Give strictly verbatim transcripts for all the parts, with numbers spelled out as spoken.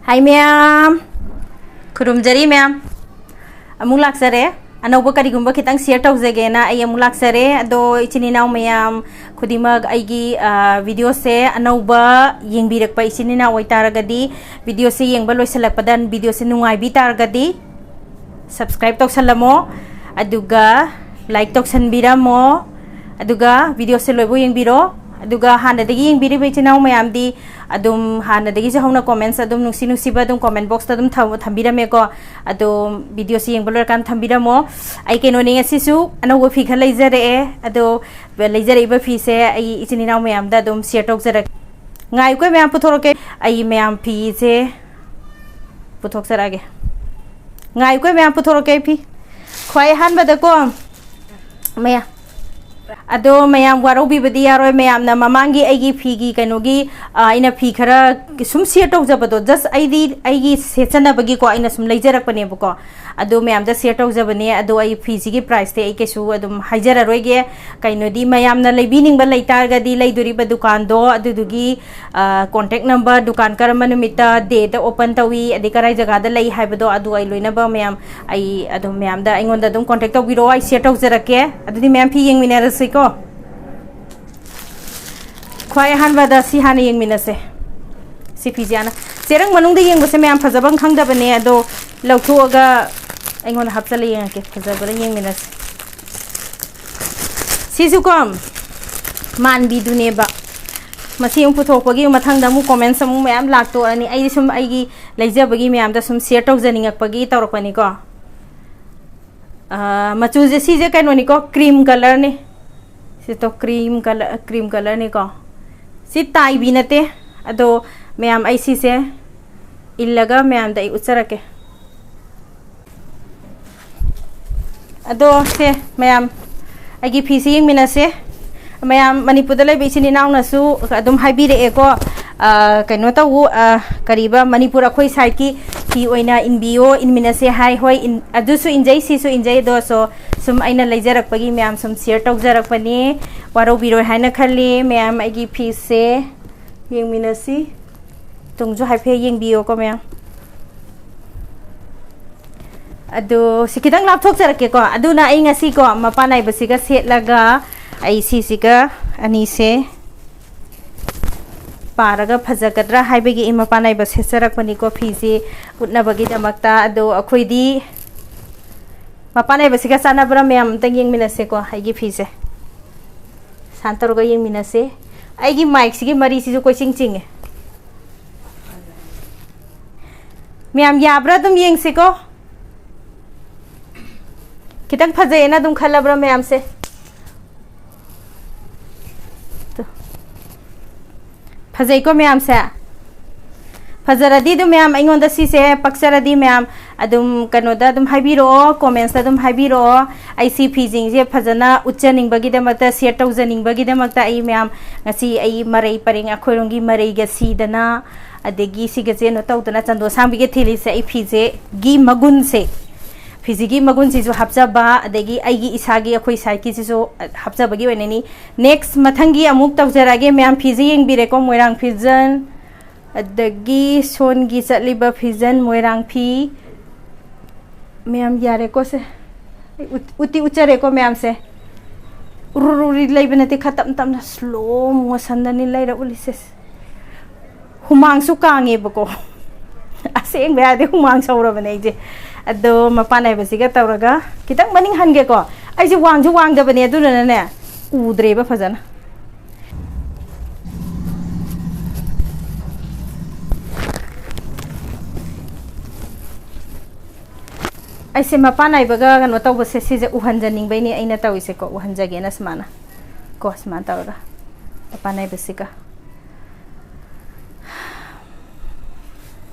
ꯍꯥꯏ ꯃꯌꯥꯝ, ꯈꯨꯔꯨꯝꯖꯔꯤ ꯃꯌꯥꯝ꯫ ꯑꯃꯨꯛ ꯂꯥꯛꯆꯔꯦ꯫ ꯑꯅꯧꯕ ꯀꯔꯤꯒꯨꯝꯕ ꯈꯤꯇꯪ share ꯇꯧꯖꯒꯦꯅ ꯑꯩ ꯑꯃꯨꯛ ꯂꯥꯛꯆꯔꯦ꯫ ꯑꯗꯣ ꯏꯆꯤꯟ ꯏꯅꯥꯎ ꯃꯌꯥꯝ ꯈꯨꯗꯤꯡꯃꯛ, ꯑꯩꯒꯤ, ꯑ, video ꯁꯦ ꯑꯅꯧꯕ ꯌꯦꯡꯕꯤꯔꯛꯄ ꯏꯆꯤꯟ ꯏꯅꯥꯎ ꯑꯣꯏꯇꯥꯔꯒꯗꯤ, video ꯁꯦ ꯌꯦꯡꯕ ꯂꯣꯏꯁꯤꯜꯂꯛꯄꯗ video ꯁꯦ ꯅꯨꯡꯉꯥꯏꯕꯤ ꯇꯥꯔꯒꯗꯤ subscribe ꯇꯧꯁꯜꯂꯝꯃꯣ, ꯑꯗꯨꯒ like ꯇꯧꯁꯟꯕꯤꯔꯝꯃꯣ, ꯑꯗꯨꯒ video ꯁꯦ ꯂꯣꯏꯕꯧ ꯌꯦꯡꯕꯤꯔꯣ꯫ ꯑꯗꯨꯒ ꯍꯥꯟꯅꯗꯒꯤ ꯌꯦꯡꯕꯤꯔꯤꯕ ꯏꯆꯤꯟ ꯏꯅꯥꯎ ꯃꯌꯥꯝꯗꯤ ꯑꯗꯨꯝ ꯍꯥꯟꯅꯗꯒꯤꯁꯨ ꯍꯧꯅ comments ꯑꯗꯨꯝ ꯅꯨꯡꯁꯤ ꯅꯨꯡꯁꯤꯕ ꯑꯗꯨꯝ comment box ꯇ ꯑꯗꯨꯝ ꯊꯝ-, ꯊꯝꯕꯤꯔꯝꯃꯦꯀꯣ꯫ ꯑꯗꯣ video ꯁꯤ ꯌꯦꯡꯕ ꯂꯣꯏꯔꯀꯥꯟꯗ ꯊꯝꯕꯤꯔꯝꯃꯣ꯫ ꯑꯩ ꯀꯩꯅꯣꯅꯤ, ꯉꯁꯤꯁꯨ ꯑꯅꯧꯕ ꯐꯤ ꯈꯔ ꯂꯩꯖꯔꯛꯑꯦ꯫ ꯑꯗꯣ ꯂꯩꯖꯔꯛꯏꯕ ꯐꯤꯁꯦ ꯑꯩ ꯏꯆꯤꯟ ꯏꯅꯥꯎ ꯃꯌꯥꯝꯗ ꯑꯗꯨꯝ share ꯇꯧꯖꯔꯛꯀꯦ꯫ ꯉꯥꯏꯌꯨꯀꯣ ꯃꯌꯥꯝ, ꯄꯨꯊꯣꯔꯛꯀꯦ꯫ ꯑꯩ ꯃꯌꯥꯝ ꯐꯤꯁꯦ ꯄꯨꯊꯣꯛꯆꯔꯛꯑꯒꯦ꯫ ꯉꯥꯏꯌꯨꯀꯣ ꯃꯌꯥꯝ, ꯄꯨꯊꯣꯔꯛꯀꯦ ꯑꯩ ꯐꯤ꯫ ꯈ꯭ꯋꯥꯏ ꯑꯍꯥꯟꯕꯗꯀꯣ, ꯃꯌꯥꯝ, ꯑꯗꯣ ꯃꯌꯥꯝ ꯋꯥꯔꯧꯕꯤꯕꯗꯤ ꯌꯥꯔꯣꯏ꯫ ꯃꯌꯥꯝꯅ ꯃꯃꯥꯡꯒꯤ ꯑꯩꯒꯤ ꯐꯤꯒꯤ ꯀꯩꯅꯣꯒꯤ, ꯑ, ꯑꯩꯅ ꯐꯤ ꯈꯔ ꯁꯨꯝ share ꯇꯧꯖꯕꯗꯣ, just ꯑꯩꯗꯤ ꯑꯩꯒꯤ ꯁꯦꯠꯆꯅꯕꯒꯤꯀꯣ ꯑꯩꯅ ꯁꯨꯝ ꯂꯩꯖꯔꯛꯄꯅꯦꯕꯀꯣ꯫ ꯑꯗꯣ ꯃꯌꯥꯝꯗ share ꯇꯧꯖꯕꯅꯦ꯫ ꯑꯗꯣ ꯑꯩ ꯐꯤꯁꯤꯒꯤ price ꯇꯤ ꯑꯩ ꯀꯩꯁꯨ ꯑꯗꯨꯝ ꯍꯥꯏꯖꯔꯔꯣꯏꯒꯦ꯫ ꯀꯩꯅꯣꯗꯤ, ꯃꯌꯥꯝꯅ ꯂꯩꯕꯤꯅꯤꯡꯕ ꯂꯩꯇꯥꯔꯒꯗꯤ, ꯂꯩꯗꯣꯔꯤꯕ ꯗꯨꯀꯥꯟꯗꯣ, ꯑꯗꯨꯗꯨꯒꯤ, ꯑ, contact number, ꯗꯨꯀꯥꯟ ꯀꯔꯝꯕ ꯅꯨꯃꯤꯠꯇ, day ꯗ open ꯇꯧꯏ, ꯑꯗꯩ ꯀꯔꯥꯏ ꯖꯒꯥꯗ ꯂꯩ ꯍꯥꯏꯕꯗꯣ, ꯑꯗꯨ ꯑꯩ ꯂꯣꯏꯅꯕ ꯃꯌꯥꯝ, ꯑꯩ ꯑꯗꯨꯝ ꯃꯌꯥꯝꯗ ꯑꯩꯉꯣꯟꯗ ꯑꯗꯨꯝ contact ꯇꯧꯕꯤꯔꯛꯑꯣ, ꯑꯩ share ꯇꯧꯖꯔꯛꯀꯦ꯫ ꯑꯗꯨꯗꯤ ꯃꯌꯥꯝ ꯐꯤ ꯌꯦꯡꯃꯤꯟꯅꯔꯁꯤꯀꯣ꯫ ꯈ꯭ꯋꯥꯏ ꯑꯍꯥꯟꯕꯗ ꯁꯤ ꯍꯥꯟꯅ ꯌꯦꯡꯃꯤꯟꯅꯁꯦ꯫ ꯁꯤ ꯐꯤꯁꯦ ꯍꯥꯟꯅ꯫ ꯆꯦꯔꯪ ꯃꯅꯨꯡꯗ ꯌꯦꯡꯕꯁꯦ ꯃꯌꯥꯝ ꯐꯖꯕ ꯑꯃ ꯈꯪꯗꯕꯅꯦ, ꯑꯗꯣ ꯂꯧꯊꯣꯛꯑꯒ ꯑꯩꯉꯣꯟꯗ ꯍꯥꯞꯆꯜꯂ ꯌꯦꯡꯉꯛꯀꯦ, ꯐꯖꯕ꯭ꯔꯥ ꯌꯦꯡꯃꯤꯟꯅꯁꯦ꯫ ꯁꯤꯁꯨꯀꯣ ꯃꯥꯟꯕꯤꯗꯨꯅꯦꯕ꯫ ꯃꯁꯤ ꯑꯃꯨꯛ ꯄꯨꯊꯣꯛꯄꯒꯤ ꯃꯊꯪꯗ ꯑꯃꯨꯛ comments ꯑꯃꯨꯛ ꯃꯌꯥꯝ ꯂꯥꯛꯇꯣꯛꯑꯅꯤ꯫ ꯑꯩꯗꯤ ꯁꯨꯝ ꯑꯩꯒꯤ ꯂꯩꯖꯕꯒꯤ ꯃꯌꯥꯝꯗ ꯁꯨꯝ share ꯇꯧꯖꯅꯤꯡꯉꯛꯄꯒꯤ ꯇꯧꯔꯛꯄꯅꯤꯀꯣ꯫ ꯑꯥ, ꯃꯆꯨꯁꯦ, ꯁꯤꯁꯦ ꯀꯩꯅꯣꯅꯤꯀꯣ, cream colour ꯅꯤ꯫ ꯁꯤ ꯇꯣ cream colour, cream colour ꯅꯤꯀꯣ꯫ ꯁꯤ ꯇꯥꯏꯕꯤ ꯅꯠꯇꯦ꯫ ꯑꯗꯣ ꯃꯌꯥꯝ, ꯑꯩ ꯁꯤꯁꯦ ꯏꯜꯂꯒ ꯃꯌꯥꯝꯗ ꯑꯩ ꯎꯠꯆꯔꯛꯀꯦ꯫ ꯑꯗꯣ ꯁꯦ ꯃꯌꯥꯝ, ꯑꯩꯒꯤ ꯐꯤꯁꯤ ꯌꯦꯡꯃꯤꯟꯅꯁꯦ꯫ ꯃꯌꯥꯝ, ꯃꯅꯤꯄꯨꯔꯗ ꯂꯩꯕ ꯏꯆꯤꯟ ꯏꯅꯥꯎꯅꯁꯨ ꯑꯗꯨꯝ ꯍꯥꯏꯕꯤꯔꯛꯑꯦꯀꯣ, ꯑ, ꯀꯩꯅꯣ ꯇꯧ, ꯑ, ꯀꯔꯤꯕ, ꯃꯅꯤꯄꯨꯔ ꯑꯩꯈꯣꯏ side ꯀꯤ ꯐꯤ ꯑꯣꯏꯅ ꯏꯟꯕꯤꯌꯣ, ꯏꯟꯃꯤꯟꯅꯁꯦ ꯍꯥꯏ꯫ ꯍꯣꯏ, ꯏꯟ-, ꯑꯗꯨꯁꯨ ꯏꯟꯖꯩ, ꯁꯤꯁꯨ ꯏꯟꯖꯩ꯫ ꯑꯗꯣ ꯁꯣ-, ꯁꯨꯝ ꯑꯩꯅ ꯂꯩꯖꯔꯛꯄꯒꯤ ꯃꯌꯥꯝ ꯁꯨꯝ share ꯇꯧꯖꯔꯛꯄꯅꯦ꯫ ꯋꯥꯔꯧꯕꯤꯔꯣꯏ ꯍꯥꯏꯅ ꯈꯜꯂꯤ꯫ ꯃꯌꯥꯝ, ꯑꯩꯒꯤ ꯐꯤꯁꯦ ꯌꯦꯡꯃꯤꯟꯅꯁꯤ꯫ ꯇꯨꯡꯁꯨ ꯍꯥꯏꯐꯦꯠ ꯌꯦꯡꯕꯤꯌꯣꯀꯣ ꯃꯌꯥꯝ꯫ ꯑꯗꯣ ꯁꯤ ꯈꯤꯇꯪ ꯂꯥꯞꯊꯣꯛꯆꯔꯛꯀꯦꯀꯣ꯫ ꯑꯗꯨꯅ ꯑꯩ ꯉꯁꯤꯀꯣ ꯃꯄꯥꯟ ꯅꯥꯏꯕꯁꯤꯒ ꯁꯦꯠꯂꯒ ꯑꯩ ꯁꯤꯁꯤꯒ ꯑꯅꯤꯁꯦ ꯄꯥꯔꯒ ꯐꯖꯒꯗ꯭ꯔꯥ ꯍꯥꯏꯕꯒꯤ ꯑꯩ ꯃꯄꯥꯟ ꯅꯥꯏꯕ ꯁꯦꯠꯆꯔꯛꯄꯅꯤꯀꯣ, ꯐꯤꯁꯤ ꯎꯠꯅꯕꯒꯤꯗꯃꯛꯇ꯫ ꯑꯗꯣ ꯑꯩꯈꯣꯏꯗꯤ ꯃꯄꯥꯟ ꯅꯥꯏꯕꯁꯤꯒ ꯆꯥꯟꯅꯕ꯭ꯔꯥ ꯃꯌꯥꯝ ꯑꯝꯇꯪ ꯌꯦꯡꯃꯤꯟꯅꯁꯦꯀꯣ꯫ ꯑꯩꯒꯤ ꯐꯤꯁꯦ ꯁꯥꯟ ꯇꯧꯔꯒ ꯌꯦꯡꯃꯤꯟꯅꯁꯦ꯫ ꯑꯩꯒꯤ ꯃꯥꯏꯛꯁꯤꯒꯤ ꯃꯔꯤꯁꯤꯁꯨ ꯀꯣꯏꯆꯤꯡ ꯆꯤꯡꯉꯦ꯫ ꯃꯌꯥꯝ ꯌꯥꯕ꯭ꯔꯥ? ꯑꯗꯨꯝ ꯌꯦꯡꯁꯤꯀꯣ꯫ ꯈꯤꯇꯪ ꯐꯖꯩꯌꯦꯅ ꯑꯗꯨꯝ ꯈꯜꯂꯕ꯭ꯔꯥ ꯃꯌꯥꯝꯁꯦ? ꯇꯨ꯫ ꯐꯖꯩꯀꯣ ꯃꯌꯥꯝꯁꯦ? ꯐꯖꯔꯗꯤ ꯑꯗꯨꯝ ꯃꯌꯥꯝ ꯑꯩꯉꯣꯟꯗ ꯁꯤꯁꯦ ꯄꯛꯆꯔꯗꯤ ꯃꯌꯥꯝ ꯑꯗꯨꯝ ꯀꯩꯅꯣꯗ ꯑꯗꯨꯝ ꯍꯥꯏꯕꯤꯔꯛꯑꯣ, ꯀꯣꯃꯦꯟꯁꯇ ꯑꯗꯨꯝ ꯍꯥꯏꯕꯤꯔꯛꯑꯣ꯫ ꯑꯩ ꯁꯤ ꯐꯤꯁꯤꯡꯁꯦ ꯐꯖꯅ ꯎꯠꯆꯅꯤꯡꯕꯒꯤꯗꯃꯛꯇ, ꯁꯤꯌꯔ ꯇꯧꯖꯅꯤꯡꯕꯒꯤꯗꯃꯛꯇ ꯑꯩ ꯃꯌꯥꯝ ꯉꯁꯤ ꯑꯩ ꯃꯔꯩ ꯄꯔꯦꯡ ꯑꯩꯈꯣꯏꯔꯣꯝꯒꯤ ꯃꯔꯩꯒ ꯁꯤꯗꯅ, ꯑꯗꯒꯤ ꯁꯤꯒ ꯆꯦꯟꯅ ꯇꯧꯗꯅ ꯆꯟꯗꯣ ꯁꯥꯡꯕꯤꯒ ꯊꯤꯜꯂꯤꯁꯦ꯫ ꯑꯩ ꯐꯤꯁꯦꯒꯤ ꯃꯒꯨꯟꯁꯦ, ꯐꯤꯁꯤꯒꯤ ꯃꯒꯨꯟꯁꯤꯁꯨ ꯍꯥꯞꯆꯕ, ꯑꯗꯒꯤ ꯑꯩꯒꯤ ꯏꯁꯥꯒꯤ ꯑꯩꯈꯣꯏ ꯁꯥꯏꯠꯀꯤꯁꯤꯁꯨ ꯍꯥꯞꯆꯕꯒꯤ ꯑꯣꯏꯅꯅꯤ꯫ ꯅꯦꯛꯁ ꯃꯊꯪꯒꯤ ꯑꯃꯨꯛ ꯇꯧꯖꯔꯛꯑꯒꯦ ꯃꯌꯥꯝ꯫ ꯐꯤꯁꯦ ꯌꯦꯡꯕꯤꯔꯦꯀꯣ, ꯃꯣꯏꯔꯥꯡ ꯐꯤꯖꯟ, ꯑꯗꯒꯤ ꯁꯣꯟꯒꯤ ꯆꯠꯂꯤꯕ ꯐꯤꯖꯟ, ꯃꯣꯏꯔꯥꯡ ꯐꯤ꯫ ꯃꯌꯥꯝ ꯌꯥꯔꯦꯀꯣ ꯁꯦ꯫ ꯑꯩ ꯎꯠ-, ꯎꯠꯇꯤ ꯎꯠꯆꯔꯦꯀꯣ ꯃꯌꯥꯝꯁꯦ꯫ ꯎꯔꯨ ꯎꯔꯤ ꯂꯩꯕ ꯅꯠꯇꯦ, ꯈꯔ ꯇꯞꯅ ꯇꯞꯅ ꯁ꯭ꯂꯣ ꯃꯣꯁꯟꯗꯅꯤ ꯂꯩꯔ ꯎꯠꯂꯤꯁꯦ꯫ ꯍꯨꯃꯥꯡꯁꯨ ꯀꯥꯡꯉꯦꯕꯀꯣ꯫ ꯑꯁꯦꯡꯕ ꯍꯥꯏꯔꯗꯤ ꯍꯨꯃꯥꯡ ꯁꯧꯔꯕꯅꯦ ꯑꯩꯁꯦ꯫ ꯑꯗꯣ ꯃꯄꯥꯟ ꯅꯥꯏꯕꯁꯤꯒ ꯇꯧꯔꯒ ꯈꯤꯇꯪ ꯃꯅꯤꯡ ꯍꯟꯒꯦꯀꯣ꯫ ꯑꯩꯁꯦ ꯋꯥꯡꯁꯨ ꯋꯥꯡꯗꯕꯅꯦ, ꯑꯗꯨꯅꯅꯦ ꯎꯗ꯭ꯔꯦꯕ ꯐꯖꯅ꯫ ꯑꯩꯁꯦ ꯃꯄꯥꯟ ꯅꯥꯏꯕꯒ ꯀꯩꯅꯣ ꯇꯧꯕꯁꯦ, ꯁꯤꯁꯦ ꯎꯍꯟꯖꯅꯤꯡꯕꯩꯅꯦ ꯑꯩꯅ ꯇꯧꯔꯤꯁꯦꯀꯣ, ꯎꯍꯟꯖꯒꯦꯅ ꯁꯨꯃꯥꯏꯅ ꯀꯣ, ꯁꯨꯃꯥꯏꯅ ꯇꯧꯔꯒ ꯃꯄꯥꯟ ꯅꯥꯏꯕꯁꯤꯒ꯫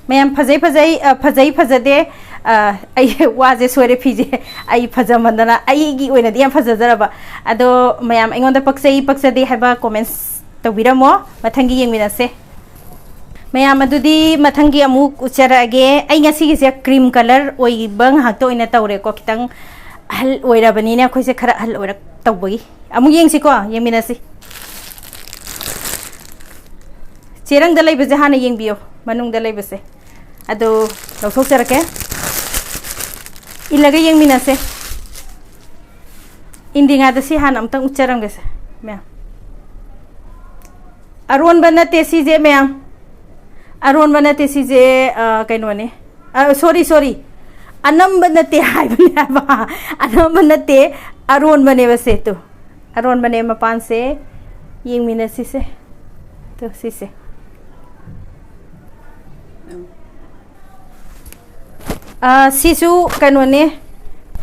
ꯃꯌꯥꯝ ꯐꯖꯩ ꯐꯖꯩ, ꯑ, ꯐꯖꯩ ꯐꯖꯗꯦ, ꯑ, ꯑꯩ ꯋꯥꯁꯦ ꯁꯣꯏꯔꯦ, ꯐꯤꯁꯦ ꯑꯩ ꯐꯖꯃꯟꯗꯅ ꯑꯩꯒꯤ ꯑꯣꯏꯅꯗꯤ ꯌꯥꯝ ꯐꯖꯖꯔꯕ꯫ ꯑꯗꯣ ꯃꯌꯥꯝ ꯑꯩꯉꯣꯟꯗ ꯄꯛꯆꯩ ꯄꯛꯆꯗꯦ ꯍꯥꯏꯕ ꯀꯣꯃꯦꯟꯁ ꯇꯧꯕꯤꯔꯝꯃꯣ, ꯃꯊꯪꯒꯤ ꯌꯦꯡꯃꯤꯟꯅꯁꯦ꯫ ꯃꯌꯥꯝ ꯑꯗꯨꯗꯤ ꯃꯊꯪꯒꯤ ꯑꯃꯨꯛ ꯎꯠꯆꯔꯛꯑꯒꯦ꯫ ꯑꯩ ꯉꯁꯤꯒꯤꯁꯦ ꯀ꯭ꯔꯤꯝ ꯀꯂꯔ ꯑꯣꯏꯕ ꯉꯥꯛꯇ ꯑꯣꯏꯅ ꯇꯧꯔꯦꯀꯣ, ꯈꯤꯇꯪ ꯑꯍꯜ ꯑꯣꯏꯔꯕꯅꯤꯅ ꯑꯩꯈꯣꯏꯁꯦ ꯈꯔ ꯑꯍꯜ ꯑꯣꯏꯔꯞ ꯇꯧꯕꯒꯤ꯫ ꯑꯃꯨꯛ ꯌꯦꯡꯁꯤꯀꯣ, ꯌꯦꯡꯃꯤꯟꯅꯁꯤ꯫ ꯇꯦꯔꯪꯗ ꯂꯩꯕꯁꯦ ꯍꯥꯟꯅ ꯌꯦꯡꯕꯤꯌꯣ, ꯃꯅꯨꯡꯗ ꯂꯩꯕꯁꯦ꯫ ꯑꯗꯨ ꯂꯧꯊꯣꯛꯆꯔꯛꯀꯦ, ꯏꯜꯂꯒ ꯌꯦꯡꯃꯤꯟꯅꯁꯦ꯫ ꯏꯟꯗꯤꯉꯥꯗ ꯁꯤ ꯍꯥꯟꯅ ꯑꯝꯇꯪ ꯎꯠꯆꯔꯝꯒꯦꯁꯦ, ꯃꯌꯥꯝ꯫ ꯑꯔꯣꯟꯕ ꯅꯠꯇꯦ ꯁꯤꯁꯦ, ꯃꯌꯥꯝ꯫ ꯑꯔꯣꯟꯕ ꯅꯠꯇꯦ ꯁꯤꯁꯦ, ꯑ, ꯀꯩꯅꯣꯅꯦ꯫ ꯑ, sorry, sorry꯫ ꯑꯅꯝꯕ ꯅꯠꯇꯦ ꯍꯥꯏꯕꯅꯦ ꯍꯥꯏꯕ꯫ ꯑꯅꯝꯕ ꯅꯠꯇꯦ, ꯑꯔꯣꯟꯕꯅꯦꯕ ꯁꯦ꯫ ꯇꯨ, ꯑꯔꯣꯟꯕꯅꯦ ꯃꯄꯥꯟꯁꯦ꯫ ꯌꯦꯡꯃꯤꯟꯅꯁꯤꯁꯦ꯫ ꯇꯨ, ꯁꯤꯁꯦ꯫ ꯑ, ꯁꯤꯁꯨ ꯀꯩꯅꯣꯅꯦ,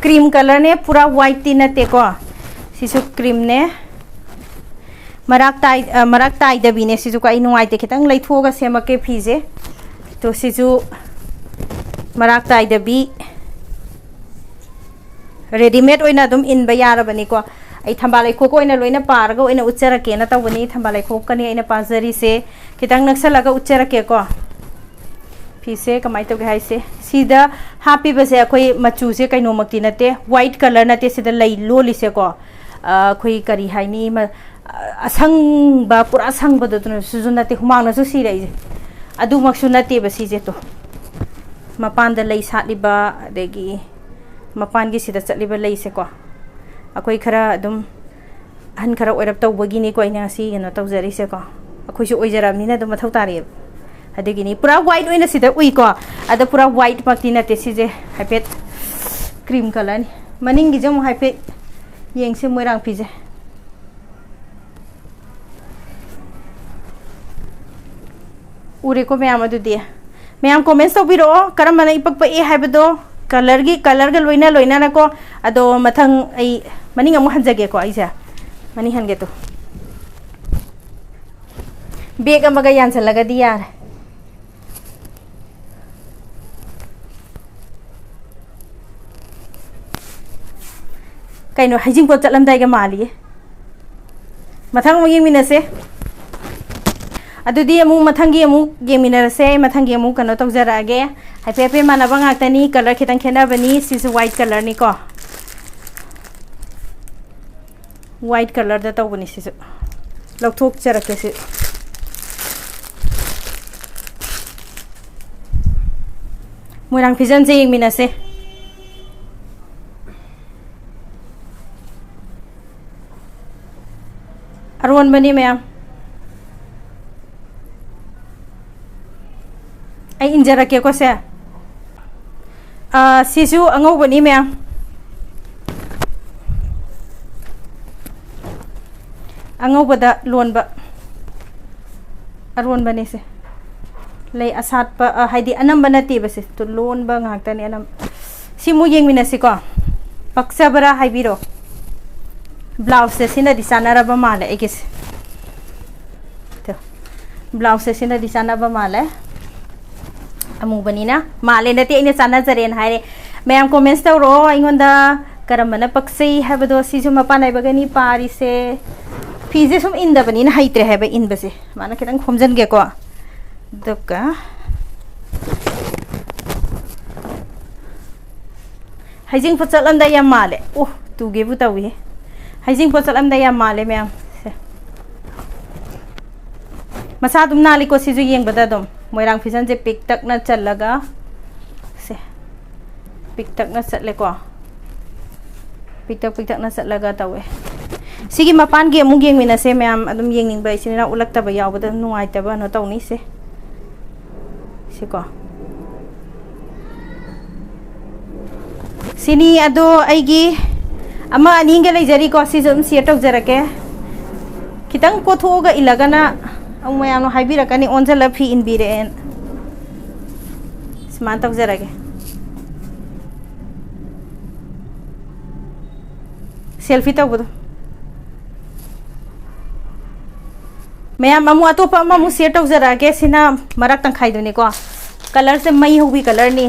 cream colourꯅꯦ, ꯄꯨꯔꯥ whiteꯇꯤ ꯅꯠꯇꯦꯀꯣ꯫ ꯁꯤꯁꯨ creamꯅꯦ꯫ ꯃꯔꯥꯛ ꯇꯥꯏ-, ꯑ, ꯃꯔꯥꯛ ꯇꯥꯏꯗꯕꯤꯅꯦ꯫ ꯁꯤꯁꯨꯀꯣ ꯑꯩ ꯅꯨꯡꯉꯥꯏꯇꯦ, ꯈꯤꯇꯪ ꯂꯩꯊꯣꯛꯑꯒ ꯁꯦꯝꯃꯛꯀꯦ ꯐꯤꯁꯦ꯫ ꯇꯣ, ꯁꯤꯁꯨ ꯃꯔꯥꯛ ꯇꯥꯏꯗꯕꯤ꯫ Readymade ꯑꯣꯏꯅ ꯑꯗꯨꯝ ꯏꯟꯕ ꯌꯥꯔꯕꯅꯤꯀꯣ꯫ ꯑꯩ ꯊꯝꯕꯥꯜ ꯂꯩꯈꯣꯛꯀ ꯑꯣꯏꯅ ꯂꯣꯏꯅ ꯄꯥꯔꯒ ꯑꯣꯏꯅ ꯎꯠꯆꯔꯛꯀꯦꯅ ꯇꯧꯕꯅꯤ꯫ ꯊꯝꯕꯥꯜ ꯂꯩꯈꯣꯛꯀꯅꯤ ꯑꯩꯅ ꯄꯥꯖꯔꯤꯁꯦ꯫ ꯈꯤꯇꯪ ꯅꯛꯁꯜꯂꯒ ꯎꯠꯆꯔꯛꯀꯦꯀꯣ꯫ ꯐꯤꯁꯦ ꯀꯃꯥꯏꯅ ꯇꯧꯒꯦ ꯍꯥꯏꯁꯦ, ꯁꯤꯗ ꯍꯥꯞꯄꯤꯕꯁꯦ ꯑꯩꯈꯣꯏ ꯃꯆꯨꯁꯦ ꯀꯩꯅꯣꯃꯛꯇꯤ ꯅꯠꯇꯦ, white colour ꯅꯠꯇꯦ꯫ ꯁꯤꯗ ꯂꯩ ꯂꯣꯜꯂꯤꯁꯦꯀꯣ, ꯑ, ꯑꯩꯈꯣꯏ ꯀꯔꯤ ꯍꯥꯏꯅꯤ, ꯃ-, ꯑ, ꯑꯁꯪꯕ, ꯄꯨꯔꯥ ꯑꯁꯪꯕꯗꯨꯅꯁꯨ ꯅꯠꯇꯦ, ꯍꯨꯃꯥꯡꯅꯁꯨ ꯁꯤꯔꯛꯏꯁꯦ꯫ ꯑꯗꯨꯃꯛꯁꯨ ꯅꯠꯇꯦꯕ ꯁꯤꯁꯦ꯫ ꯇꯣ, ꯃꯄꯥꯟꯗ ꯂꯩ ꯁꯥꯠꯂꯤꯕ, ꯑꯗꯒꯤ ꯃꯄꯥꯟꯒꯤ ꯁꯤꯗ ꯆꯠꯂꯤꯕ ꯂꯩꯁꯦꯀꯣ, ꯑꯩꯈꯣꯏ ꯈꯔ ꯑꯗꯨꯝ ꯑꯍꯟ ꯈꯔ ꯑꯣꯏꯔꯞ ꯇꯧꯕꯒꯤꯅꯤꯀꯣ ꯑꯩꯅ ꯉꯁꯤ ꯀꯩꯅꯣ ꯇꯧꯖꯔꯤꯁꯦꯀꯣ꯫ ꯑꯩꯈꯣꯏꯁꯨ ꯑꯣꯏꯖꯔꯕꯅꯤꯅ ꯑꯗꯨꯝ ꯃꯊꯧ ꯇꯥꯔꯛꯑꯦꯕ꯫ ꯑꯗꯨꯒꯤꯅꯤ꯫ ꯄꯨꯔꯥ white ꯑꯣꯏꯅ ꯁꯤꯗ ꯎꯏꯀꯣ꯫ ꯑꯗ ꯄꯨꯔꯥ whiteꯃꯛꯇꯤ ꯅꯠꯇꯦ ꯁꯤꯁꯦ, ꯍꯥꯏꯐꯦꯠ cream colourꯅꯤ꯫ ꯃꯅꯤꯡꯒꯤꯁꯦ ꯑꯃꯨꯛ ꯍꯥꯏꯐꯦꯠ ꯌꯦꯡꯁꯦ, ꯃꯣꯏꯔꯥꯡ ꯐꯤꯁꯦ꯫ ꯎꯔꯦꯀꯣ ꯃꯌꯥꯝ? ꯑꯗꯨꯗꯤ ꯃꯌꯥꯝ comments ꯇꯧꯕꯤꯔꯛꯑꯣ, ꯀꯔꯝꯕꯅ ꯏꯄꯛ ꯄꯛꯑꯦ ꯍꯥꯏꯕꯗꯣ, colourꯒꯤ, colourꯒ ꯂꯣꯏꯅ ꯂꯣꯏꯅꯅꯀꯣ꯫ ꯑꯗꯣ ꯃꯊꯪ ꯑꯩ ꯃꯅꯤꯡ ꯑꯃꯨꯛ ꯍꯟꯖꯒꯦꯀꯣ, ꯑꯩꯁꯦ ꯃꯅꯤꯡ ꯍꯟꯒꯦ꯫ ꯇꯨ, bag ꯑꯃꯒ ꯌꯥꯟꯁꯤꯜꯂꯒꯗꯤ ꯌꯥꯔꯦ꯫ ꯀꯩꯅꯣ, ꯍꯩꯖꯤꯡꯄꯣꯠ ꯆꯠꯂꯝꯗꯥꯏꯒ ꯃꯥꯜꯂꯤꯌꯦ꯫ ꯃꯊꯪ ꯑꯃꯨꯛ ꯌꯦꯡꯃꯤꯟꯅꯁꯦ꯫ ꯑꯗꯨꯗꯤ ꯑꯃꯨꯛ ꯃꯊꯪꯒꯤ ꯑꯃꯨꯛ ꯌꯦꯡꯃꯤꯟꯅꯔꯁꯦ꯫ ꯑꯩ ꯃꯊꯪꯒꯤ ꯑꯃꯨꯛ ꯀꯩꯅꯣ ꯇꯧꯖꯔꯛꯑꯒꯦ꯫ ꯍꯥꯏꯐꯦꯠ ꯍꯥꯏꯐꯦꯠ ꯃꯥꯟꯅꯕ ꯉꯥꯛꯇꯅꯤ, colour ꯈꯤꯇꯪ ꯈꯦꯠꯅꯕꯅꯤ꯫ ꯁꯤꯁꯨ white colourꯅꯤꯀꯣ, white colourꯗ ꯇꯧꯕꯅꯤ꯫ ꯁꯤꯁꯨ ꯂꯧꯊꯣꯛꯆꯔꯛꯀꯦ꯫ ꯁꯤ ꯃꯣꯏꯔꯥꯡ ꯐꯤꯖꯟꯁꯦ ꯌꯦꯡꯃꯤꯟꯅꯁꯦ꯫ ꯑꯔꯣꯟꯕꯅꯤ ꯃꯌꯥꯝ꯫ ꯑꯩ ꯏꯟꯖꯔꯛꯀꯦꯀꯣ ꯁꯦ꯫ ꯑꯥ, ꯁꯤꯁꯨ ꯑꯉꯧꯕꯅꯤ ꯃꯌꯥꯝ꯫ ꯑꯉꯧꯕꯗ ꯂꯣꯟꯕ꯫ ꯑꯔꯣꯟꯕꯅꯦ ꯁꯦ꯫ ꯂꯩ ꯑꯁꯥꯠꯄ, ꯑ, ꯍꯥꯏꯗꯤ ꯑꯅꯝꯕ ꯅꯠꯇꯦꯕ ꯁꯦ꯫ ꯇꯨ ꯂꯣꯟꯕ ꯉꯥꯛꯇꯅꯦ ꯑꯅꯝꯕ꯫ ꯁꯤ ꯑꯃꯨꯛ ꯌꯦꯡꯃꯤꯟꯅꯁꯤꯀꯣ꯫ ꯄꯛꯆꯕ꯭ꯔꯥ ꯍꯥꯏꯕꯤꯔꯣ꯫ ꯕ꯭ꯂꯥꯎꯁꯁꯦ ꯁꯤꯅꯗꯤ ꯆꯥꯟꯅꯔꯕ ꯃꯥꯜꯂꯦ ꯑꯩꯒꯤꯁꯦ꯫ ꯇꯨ, ꯕ꯭ꯂꯥꯎꯁꯁꯦ ꯁꯤꯅꯗꯤ ꯆꯥꯟꯅꯕ ꯃꯥꯜꯂꯦ꯫ ꯑꯃꯨꯕꯅꯤꯅ꯫ ꯃꯥꯜꯂꯦ ꯅꯠꯇꯦ, ꯑꯩꯅ ꯆꯥꯟꯅꯖꯔꯦꯅ ꯍꯥꯏꯔꯦ꯫ ꯃꯌꯥꯝ ꯀꯣꯃꯦꯟꯁ ꯇꯧꯔꯣ ꯑꯩꯉꯣꯟꯗ ꯀꯔꯝꯕꯅ ꯄꯛꯆꯩ ꯍꯥꯏꯕꯗꯣ꯫ ꯁꯤꯁꯨ ꯃꯄꯥꯟ ꯅꯥꯏꯕꯒꯅꯤ ꯄꯥꯔꯤꯁꯦ꯫ ꯐꯤꯁꯦ ꯁꯨꯝ ꯏꯟꯗꯕꯅꯤꯅ ꯍꯩꯇ꯭ꯔꯦ ꯍꯥꯏꯕ ꯏꯟꯕꯁꯦ꯫ ꯃꯥꯅ ꯈꯤꯇꯪ ꯈꯣꯝꯖꯤꯟꯒꯦꯀꯣ꯫ ꯑꯗꯨꯒ ꯍꯩꯖꯤꯡꯄꯣꯠ ꯆꯠꯂꯝꯗꯥꯏ ꯌꯥꯝ ꯃꯥꯜꯂꯦ꯫ ꯑꯣ, ꯇꯨꯒꯦꯕꯨ ꯇꯧꯏꯍꯦ꯫ ꯍꯩꯖꯤꯡꯄꯣꯠ ꯆꯠꯂꯝꯗꯥꯏ ꯌꯥꯝ ꯃꯥꯜꯂꯦ ꯃꯌꯥꯝ꯫ ꯁꯦ꯫ ꯃꯁꯥ ꯑꯗꯨꯝ ꯅꯥꯜꯂꯤꯀꯣ ꯁꯤꯁꯨ ꯌꯦꯡꯕꯗ ꯑꯗꯨꯝ꯫ ꯃꯣꯏꯔꯥꯡ ꯐꯤꯖꯟꯁꯦ ꯄꯤꯛꯇꯛꯅ ꯆꯜꯂꯒ꯫ ꯁꯦ꯫ ꯄꯤꯛꯇꯛꯅ ꯆꯠꯂꯦꯀꯣ꯫ ꯄꯤꯛꯇꯛ ꯄꯤꯛꯇꯛꯅ ꯆꯠꯂꯒ ꯇꯧꯋꯦ꯫ ꯁꯤꯒꯤ ꯃꯄꯥꯟꯒꯤ ꯑꯃꯨꯛ ꯌꯦꯡꯃꯤꯟꯅꯁꯦ ꯃꯌꯥꯝ꯫ ꯑꯗꯨꯝ ꯌꯦꯡꯅꯤꯡꯕ ꯏꯆꯤꯟ ꯏꯅꯥꯎ ꯎꯠꯂꯛꯇꯕ ꯌꯥꯎꯕꯗ ꯅꯨꯡꯉꯥꯏꯇꯕ ꯀꯩꯅꯣ ꯇꯧꯅꯤꯁꯦ꯫ ꯁꯤꯀꯣ꯫ ꯁꯤꯅꯤ ꯑꯗꯣ ꯑꯩꯒꯤ ꯑꯃ ꯑꯅꯤꯒ ꯂꯩꯖꯔꯤꯀꯣ꯫ ꯁꯤꯁꯨ ꯑꯗꯨꯝ ꯁꯤꯌꯔ ꯇꯧꯖꯔꯛꯀꯦ꯫ ꯈꯤꯇꯪ ꯀꯣꯊꯣꯛꯑꯒ ꯏꯜꯂꯒꯅ ꯑꯃꯨꯛ ꯃꯌꯥꯝꯅ ꯍꯥꯏꯕꯤꯔꯛꯀꯅꯤ ꯑꯣꯟꯁꯤꯜꯂ ꯐꯤ ꯏꯟꯕꯤꯔꯛꯑꯦꯅ꯫ ꯁꯨꯃꯥꯏꯅ ꯇꯧꯖꯔꯒꯦ꯫ ꯁꯦꯜꯐꯤ ꯇꯧꯕꯗꯣ꯫ ꯃꯌꯥꯝ ꯑꯃꯨꯛ ꯑꯇꯣꯞꯄ ꯑꯃꯃꯨꯛ ꯁꯤꯌꯔ ꯇꯧꯖꯔꯛꯑꯒꯦ꯫ ꯁꯤꯅ ꯃꯔꯛ ꯇꯪꯈꯥꯏꯗꯨꯅꯤꯀꯣ꯫ ꯀꯂꯔꯁꯦ ꯃꯩ ꯍꯧꯕꯤ ꯀꯂꯔꯅꯤ꯫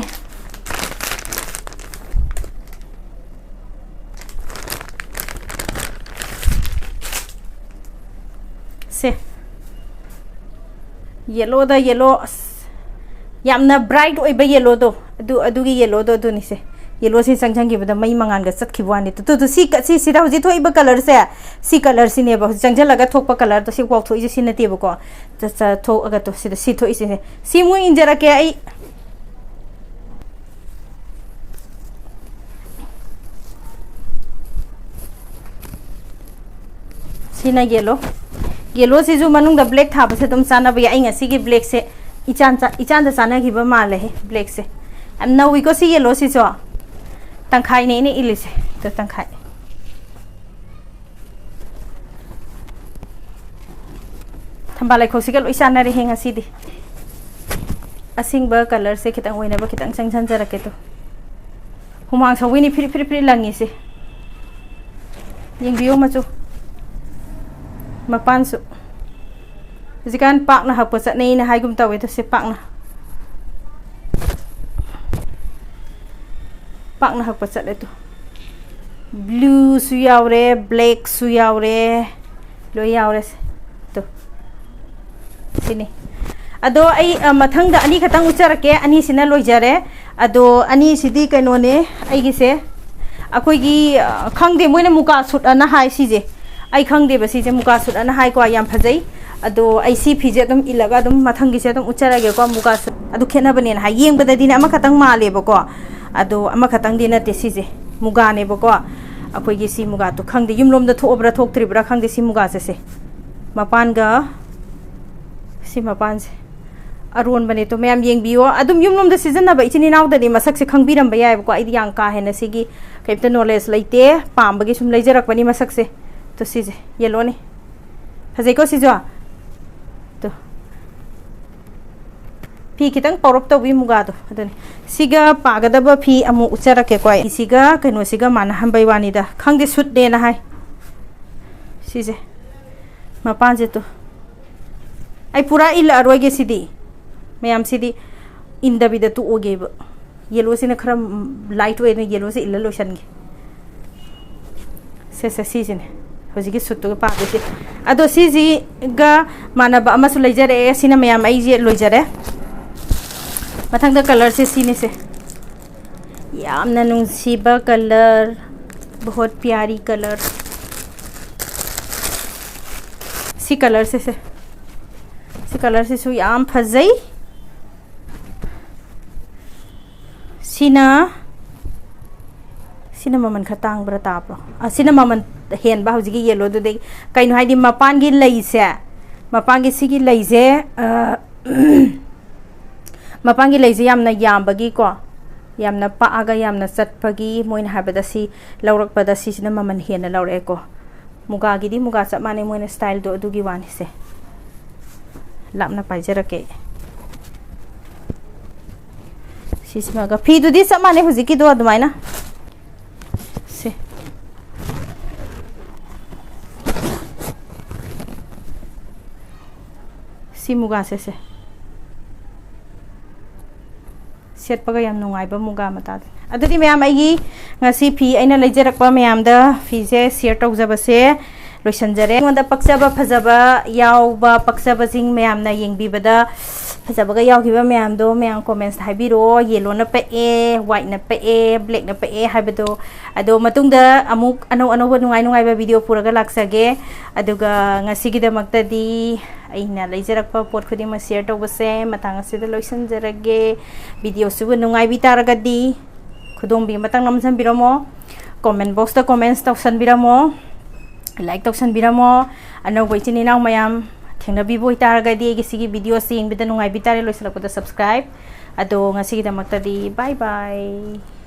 ꯁꯦ꯫ ꯌꯦꯜꯂꯣꯗ ꯌꯦꯜꯂꯣ, ꯑꯁ, ꯌꯥꯝꯅ ꯕ꯭ꯔꯥꯏꯠ ꯑꯣꯏꯕ ꯌꯦꯜꯂꯣꯗꯣ, ꯑꯗꯨ, ꯑꯗꯨꯒꯤ ꯌꯦꯜꯂꯣꯗꯣ ꯑꯗꯨꯅꯤꯁꯦ꯫ ꯌꯦꯜꯂꯣꯁꯤ ꯆꯪꯁꯤꯟꯈꯤꯕꯗ ꯃꯩ ꯃꯉꯥꯜꯒ ꯆꯠꯈꯤꯕ ꯋꯥꯅꯤ꯫ ꯇꯨ, ꯇꯨ, ꯇꯨ, ꯁꯤ ꯀ-, ꯁꯤ, ꯁꯤꯗ ꯍꯧꯖꯤꯛ ꯊꯣꯛꯏꯕ ꯀꯂꯔꯁꯦ, ꯁꯤ ꯀꯂꯔꯁꯤꯅꯦꯕ꯫ ꯍꯧꯖꯤꯛ ꯆꯪꯁꯤꯜꯂꯒ ꯊꯣꯛꯄ ꯀꯂꯔꯗꯣ, ꯁꯤ ꯋꯥꯎꯊꯣꯛꯏꯁꯦ ꯁꯤ ꯅꯠꯇꯦꯕꯀꯣ꯫ ꯆ-, ꯆ-, ꯊꯣꯛꯑꯒ ꯇꯨ, ꯁꯤꯗ ꯁꯤ ꯊꯣꯛꯏꯁꯤꯅꯦ꯫ ꯁꯤ ꯑꯃꯨꯛ ꯏꯟꯖꯔꯛꯀꯦ ꯑꯩ꯫ ꯁꯤꯅ ꯌꯦꯜꯂꯣ꯫ ꯌꯦꯜꯂꯣꯁꯤꯁꯨ ꯃꯅꯨꯡꯗ ꯕ꯭ꯂꯦꯛ ꯊꯥꯕꯁꯦ ꯑꯗꯨꯝ ꯆꯥꯟꯅꯕ ꯌꯥꯏ꯫ ꯑꯩ ꯉꯁꯤꯒꯤ ꯕ꯭ꯂꯦꯛꯁꯦ ꯏꯆꯥꯟ ꯆꯥ- ꯏꯆꯥꯟꯗ ꯆꯥꯟꯅꯈꯤꯕ ꯃꯥꯜꯂꯦ꯫ ꯕ꯭ꯂꯦꯛꯁꯦ ꯌꯥꯝ ꯅꯧꯏꯀꯣ꯫ ꯁꯤ ꯌꯦꯜꯂꯣꯁꯤꯁꯨ ꯇꯪꯈꯥꯏꯅꯦ ꯑꯩꯅ ꯏꯜꯂꯤꯁꯦ꯫ ꯑꯗꯣ ꯇꯪꯈꯥꯏ꯫ ꯊꯝꯕꯥꯜ ꯂꯩꯈꯣꯛꯁꯤꯒ ꯂꯣꯏ ꯆꯥꯟꯅꯔꯦꯍꯦ ꯉꯁꯤꯗꯤ꯫ ꯑꯁꯤꯡꯕ ꯀꯂꯔꯁꯦ ꯈꯤꯇꯪ ꯑꯣꯏꯅꯕ ꯈꯤꯇꯪ ꯆꯪꯁꯟꯖꯔꯛꯀꯦ꯫ ꯇꯨ, ꯍꯨꯃꯥꯡ ꯁꯧꯕꯩꯅꯤ ꯐꯤꯔꯤ ꯐꯤꯔꯤ ꯐꯤꯔꯤ ꯂꯪꯉꯤꯁꯦ꯫ ꯌꯦꯡꯕꯤꯌꯣ ꯃꯆꯨ꯫ ꯃꯄꯥꯟꯁꯨ ꯍꯧꯖꯤꯛꯀꯥꯟ ꯄꯥꯛꯅ ꯍꯛꯄ ꯆꯠꯅꯩꯅ ꯍꯥꯏꯒꯨꯝ ꯇꯧꯋꯦ꯫ ꯇꯨ, ꯁꯤ ꯄꯥꯛꯅ ꯄꯥꯛꯅ ꯍꯛꯄ ꯆꯠꯂꯦ꯫ ꯇꯨ, ꯕ꯭ꯂꯨꯁꯨ ꯌꯥꯎꯔꯦ, ꯕ꯭ꯂꯦꯛꯁꯨ ꯌꯥꯎꯔꯦ, ꯂꯣꯏ ꯌꯥꯎꯔꯦ꯫ ꯁꯦ, ꯇꯨ, ꯁꯤꯅꯤ꯫ ꯑꯗꯣ ꯑꯩ, ꯑ, ꯃꯊꯪꯗ ꯑꯅꯤꯈꯛꯇꯪ ꯎꯠꯆꯔꯛꯀꯦ꯫ ꯑꯅꯤꯁꯤꯅ ꯂꯣꯏꯖꯔꯦ꯫ ꯑꯗꯣ ꯑꯅꯤꯁꯤꯗꯤ ꯀꯩꯅꯣꯅꯦ, ꯑꯩꯒꯤꯁꯦ, ꯑꯩꯈꯣꯏꯒꯤ, ꯑ, ꯈꯪꯗꯦ, ꯃꯣꯏꯅ ꯃꯨꯀꯥ ꯁꯨꯠ ꯑꯅ ꯍꯥꯏ ꯁꯤꯁꯦ꯫ ꯑꯩ ꯈꯪꯗꯦꯕ ꯁꯤꯁꯦ ꯃꯨꯀꯥ ꯁꯨꯠ ꯑꯅ ꯍꯥꯏꯀꯣ, ꯌꯥꯝ ꯐꯖꯩ꯫ ꯑꯗꯣ ꯑꯩ ꯁꯤ ꯐꯤꯁꯦ ꯑꯗꯨꯝ ꯏꯜꯂꯒ ꯑꯗꯨꯝ ꯃꯊꯪꯒꯤꯁꯦ ꯑꯗꯨꯝ ꯎꯠꯆꯔꯒꯦꯀꯣ꯫ ꯃꯨꯀꯥ ꯁꯨꯠ ꯑꯗꯨ ꯈꯦꯠꯅꯕꯅꯦꯅ ꯍꯥꯏ꯫ ꯌꯦꯡꯕꯗꯗꯤꯅꯦ ꯑꯃꯈꯛꯇꯪ ꯃꯥꯜꯂꯦꯕꯀꯣ, ꯑꯗꯣ ꯑꯃꯈꯛꯇꯪꯗꯤ ꯅꯠꯇꯦ ꯁꯤꯁꯦ꯫ ꯃꯨꯒꯥꯅꯦꯕꯀꯣ꯫ ꯑꯩꯈꯣꯏꯒꯤ ꯁꯤ ꯃꯨꯒꯥꯗꯣ ꯈꯪꯗꯦ ꯌꯨꯝꯂꯣꯝꯗ ꯊꯣꯛꯑꯕ꯭ꯔꯥ ꯊꯣꯛꯇ꯭ꯔꯤꯕ꯭ꯔꯥ ꯈꯪꯗꯦ꯫ ꯁꯤ ꯃꯨꯒꯥꯁꯦ ꯁꯦ꯫ ꯃꯄꯥꯟꯒ ꯁꯤ ꯃꯄꯥꯟꯁꯦ ꯑꯔꯣꯟꯕꯅꯦ꯫ ꯇꯣ, ꯃꯌꯥꯝ ꯌꯦꯡꯕꯤꯌꯣ꯫ ꯑꯗꯨꯝ ꯌꯨꯝꯂꯣꯝꯗ ꯁꯤꯖꯤꯟꯅꯕ ꯏꯆꯤꯟ ꯏꯅꯥꯎꯗꯗꯤ ꯃꯁꯛꯁꯦ ꯈꯪꯕꯤꯔꯝꯕ ꯌꯥꯏꯕꯀꯣ꯫ ꯑꯩꯗꯤ ꯌꯥꯝ ꯀꯥ ꯍꯦꯟꯅ ꯁꯤꯒꯤ ꯀꯩꯝꯇ ꯅꯣꯂꯦꯖ ꯂꯩꯇꯦ, ꯄꯥꯝꯕꯒꯤ ꯁꯨꯝ ꯂꯩꯖꯔꯛꯄꯅꯤ ꯃꯁꯛꯁꯦ꯫ ꯇꯣ, ꯁꯤꯁꯦ ꯌꯦꯜꯂꯣꯅꯦ꯫ ꯐꯖꯩꯀꯣ ꯁꯤꯁꯨ? ꯇꯣ, ꯐꯤ ꯈꯤꯇꯪ ꯄꯧꯔꯞ ꯇꯧꯕꯤ ꯃꯨꯒꯥꯗꯣ ꯑꯗꯨꯅꯤ꯫ ꯁꯤꯒ ꯄꯥꯒꯗꯕ ꯐꯤ ꯑꯃꯨꯛ ꯎꯠꯆꯔꯛꯀꯦꯀꯣ ꯑꯩ꯫ ꯁꯤꯒ ꯀꯩꯅꯣꯁꯤꯒ ꯃꯥꯟꯅꯍꯟꯕꯩ ꯋꯥꯅꯤꯗ꯫ ꯈꯪꯗꯦ, ꯁꯨꯠꯅꯦꯅ ꯍꯥꯏ꯫ ꯁꯤꯁꯦ ꯃꯄꯥꯟꯁꯦ꯫ ꯇꯨ, ꯑꯩ ꯄꯨꯔꯥ ꯏꯜꯂꯛꯑꯔꯣꯏꯒꯦ ꯁꯤꯗꯤ꯫ ꯃꯌꯥꯝꯁꯤꯗꯤ ꯏꯟꯗꯕꯤꯗ ꯇꯣꯛꯑꯒꯦꯕ꯫ ꯌꯦꯜꯂꯣꯁꯤꯅ ꯈꯔ ꯂꯥꯏꯠ ꯑꯣꯏ, ꯑꯗꯨꯅ ꯌꯦꯜꯂꯣꯁꯦ ꯏꯜꯂ ꯂꯣꯏꯁꯟꯒꯦ꯫ ꯁꯦ, ꯁꯦ, ꯁꯤꯁꯤꯅꯦ ꯍꯧꯖꯤꯛꯀꯤ ꯁꯨꯠꯇꯨꯒ ꯄꯥꯗꯣꯏꯁꯦ꯫ ꯑꯗꯣ ꯁꯤꯁꯤꯒ ꯃꯥꯟꯅꯕ ꯑꯃꯁꯨ ꯂꯩꯖꯔꯛꯑꯦ꯫ ꯁꯤꯅ ꯃꯌꯥꯝ ꯑꯩꯁꯦ ꯂꯣꯏꯖꯔꯦ꯫ ꯃꯊꯪꯗ ꯀꯂꯔꯁꯦ ꯁꯤꯅꯤꯁꯦ꯫ ꯌꯥꯝꯅ ꯅꯨꯡꯁꯤꯕ ꯀꯂꯔ, ꯕꯍꯣꯠ ꯄ꯭ꯌꯥꯔꯤ ꯀꯂꯔ꯫ ꯁꯤ ꯀꯂꯔꯁꯦ ꯁꯦ꯫ ꯁꯤ ꯀꯂꯔꯁꯤꯁꯨ ꯌꯥꯝ ꯐꯖꯩ꯫ ꯁꯤꯅ, ꯁꯤꯅ ꯃꯃꯜ ꯈꯔ ꯇꯥꯡꯕ꯭ꯔꯥ ꯇꯥꯕ꯭ꯔꯣ? ꯑ, ꯁꯤꯅ ꯃꯃꯜ ꯍꯦꯟꯕ ꯍꯧꯖꯤꯛꯀꯤ ꯌꯦꯜꯂꯣꯗꯨꯗꯒꯤ꯫ ꯀꯩꯅꯣ ꯍꯥꯏꯗꯤ ꯃꯄꯥꯟꯒꯤ ꯂꯩꯁꯦ, ꯃꯄꯥꯟꯒꯤ ꯁꯤꯒꯤ ꯂꯩꯁꯦ, ꯑ, ꯃꯄꯥꯟꯒꯤ ꯂꯩꯁꯦ ꯌꯥꯝꯅ ꯌꯥꯝꯕꯒꯤꯀꯣ, ꯌꯥꯝꯅ ꯄꯥꯛꯑꯒ ꯌꯥꯝꯅ ꯆꯠꯄꯒꯤ ꯃꯣꯏꯅ ꯍꯥꯏꯕꯗ ꯁꯤ ꯂꯧꯔꯛꯄꯗ ꯁꯤꯁꯤꯅ ꯃꯃꯜ ꯍꯦꯟꯅ ꯂꯧꯔꯛꯑꯦꯀꯣ꯫ ꯃꯨꯒꯥꯒꯤꯗꯤ ꯃꯨꯒꯥ ꯆꯞ ꯃꯥꯟꯅꯩ, ꯃꯣꯏꯅ ꯁ꯭ꯇꯥꯏꯜꯗꯣ ꯑꯗꯨꯒꯤ ꯋꯥꯅꯤꯁꯦ꯫ ꯂꯥꯞꯅ ꯄꯥꯏꯖꯔꯛꯀꯦ꯫ ꯁꯤꯁꯤꯃꯒ ꯐꯤꯗꯨꯗꯤ ꯆꯞ ꯃꯥꯟꯅꯩ ꯍꯧꯖꯤꯛꯀꯤꯗꯣ ꯑꯗꯨꯃꯥꯏꯅ꯫ ꯁꯦ꯫ ꯁꯤ ꯃꯨꯒꯥꯁꯦ ꯁꯦ꯫ ꯁꯦꯠꯄꯒ ꯌꯥꯝ ꯅꯨꯡꯉꯥꯏꯕ ꯃꯨꯒꯥ ꯃꯇꯥꯗꯨꯅꯤ꯫ ꯑꯗꯨꯗꯤ ꯃꯌꯥꯝ, ꯑꯩꯒꯤ ꯉꯁꯤ ꯐꯤ ꯑꯩꯅ ꯂꯩꯖꯔꯛꯄ ꯃꯌꯥꯝꯗ ꯐꯤꯁꯦ share ꯇꯧꯖꯕꯁꯦ ꯂꯣꯏꯁꯤꯟꯖꯔꯦ꯫ ꯑꯩꯉꯣꯟꯗ ꯄꯛꯆꯕ ꯐꯖꯕ ꯌꯥꯎꯕ ꯄꯛꯆꯕꯁꯤꯡ ꯃꯌꯥꯝꯅ ꯌꯦꯡꯕꯤꯕꯗ ꯐꯖꯕꯒ ꯌꯥꯎꯈꯤꯕ ꯃꯌꯥꯝꯗꯣ ꯃꯌꯥꯝ comments ꯍꯥꯏꯕꯤꯔꯛꯑꯣ꯫ Yellowꯅ ꯄꯛꯑꯦ, whiteꯅ ꯄꯛꯑꯦ, blackꯅ ꯄꯛꯑꯦ ꯍꯥꯏꯕꯗꯣ꯫ ꯑꯗꯣ ꯃꯇꯨꯡꯗ ꯑꯃꯨꯛ ꯑꯅꯧ ꯑꯅꯧꯕ ꯅꯨꯡꯉꯥꯏ ꯅꯨꯡꯉꯥꯏꯕ video ꯄꯨꯔꯒ ꯂꯥꯛꯆꯒꯦ꯫ ꯑꯗꯨꯒ ꯉꯁꯤꯒꯤꯗꯃꯛꯇꯗꯤ ꯑꯩꯅ ꯂꯩꯖꯔꯛꯄ ꯄꯣꯠ ꯈꯨꯗꯤꯡꯃꯛ share ꯇꯧꯕꯁꯦ ꯃꯇꯥꯡ ꯑꯁꯤꯗ ꯂꯣꯏꯁꯤꯟꯖꯔꯒꯦ꯫ Videoꯁꯤꯕꯨ ꯅꯨꯡꯉꯥꯏꯕꯤ ꯇꯥꯔꯒꯗꯤ ꯈꯨꯗꯣꯝꯕꯤ ꯑꯃꯇꯪ ꯅꯝꯁꯤꯟꯕꯤꯔꯝꯃꯣ꯫ Comment boxꯇ comments ꯇꯧꯁꯟꯕꯤꯔꯝꯃꯣ꯫ Like ꯇꯧꯁꯟꯕꯤꯔꯝꯃꯣ꯫ ꯑꯅꯧꯕ ꯏꯆꯤꯟ ꯏꯅꯥꯎ ꯃꯌꯥꯝ ꯊꯦꯡꯅꯕꯤꯕ ꯑꯣꯏꯇꯥꯔꯒꯗꯤ ꯑꯩꯒꯤ ꯁꯤꯒꯤ videoꯁꯦ ꯌꯦꯡꯕꯗ ꯅꯨꯡꯉꯥꯏꯕꯤ ꯇꯥꯔꯦ꯫ ꯂꯣꯏꯁꯤꯜꯂꯛꯄꯗ subscribe꯫ ꯑꯗꯣ ꯉꯁꯤꯒꯤꯗꯃꯛꯇꯗꯤ bye bye꯫